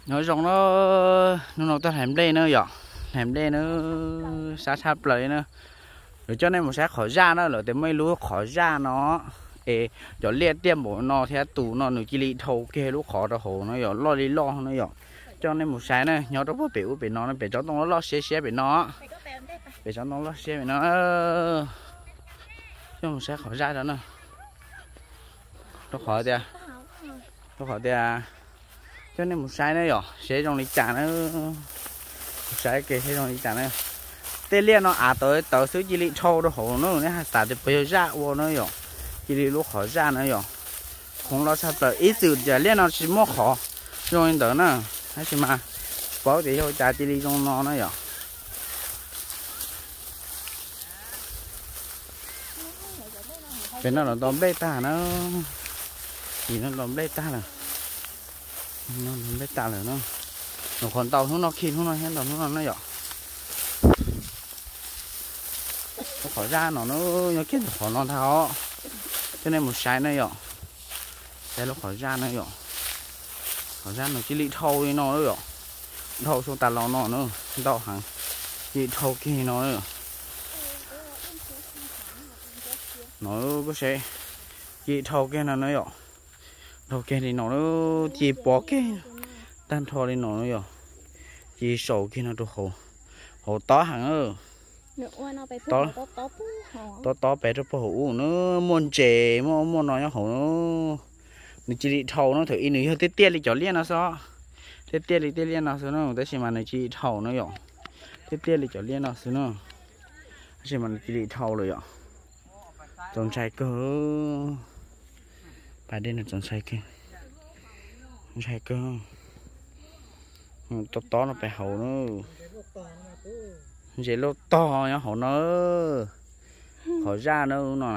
Nyob zoo na, hnub no tuaj hlais nplej na yom, hlais nplej na, sab tshaj plaws li na. Lawv coj nej mus saib qhov zaj na, lawv tias muaj ib lub qhov zaj no es cov liaj tiaj npaum no thiab tus no nws cia li dhau kiag lub qhov rau hauv no yom, loj li loj na yom. Coj nej mus saib na, nyob rau puag pem ub pem no, pem tsob ntoo loj loj siab siab pem no, pem tsob ntoo loj siab pem no. Coj mus saib qhov zaj rau na, rau qhov tias, rau qhov tias coj nej mus saib na yom, seb zoo li cas na, mus saib kiag seb zoo li cas na. Tej liaj no av tawv tawv xwb cia li dhau rau hauv na, nej hais xav tias puas yog zaj ua na yom, cia li lub qhov zaj na yom. Khoov loj tshaj plaws, ib txwm tias liaj no tsis muaj qhov zoo li ntawd na, tab sis mas tsis paub tias yog ua cas cia li zoo no na yom. Pem no los nto nplej tag na, tim no nto nplej tag lawm, nto nplej tag lawm na. Nws qhov ntau hnub no khi hnub no thiab ntau hnub no na yom. Lub qhov zaj no na, nyob kiag ntawm qhov no ntag os, coj nej mus saib na yom. Saib lub qhov zaj na yom, qhov zaj no cia li dhau li no na yom, dhau xyoo tas los no na, ntau heev, cia li dhau kiag li no na yom. No koj saib, cia li dhau kiag no na yom, dhau kiag li no na, cia li pov kiag tag nrho li no na yom, cia li saum kiag no rau hauv, hauv tob heev. Tob tob pem rau puag hauv ub na, muaj ntses muaj muaj no nyob hauv na. Nws cia li dhau no, thaum ub nws yog tiaj tiaj li cov liaj no xwb, tiaj tiaj li tej liaj no xwb na, tab sis mas nws cia li dhau na yom, tiaj tiaj li cov liaj no xwb na, tab sis mas nws cia li dhau lawm yom. Txaus ntshai kawg, pas dej no txaus ntshai kawg, ntshai kawg. Tob tob no pem hauv na, ntses loj tog nyob hauv no, qhov zaj na no.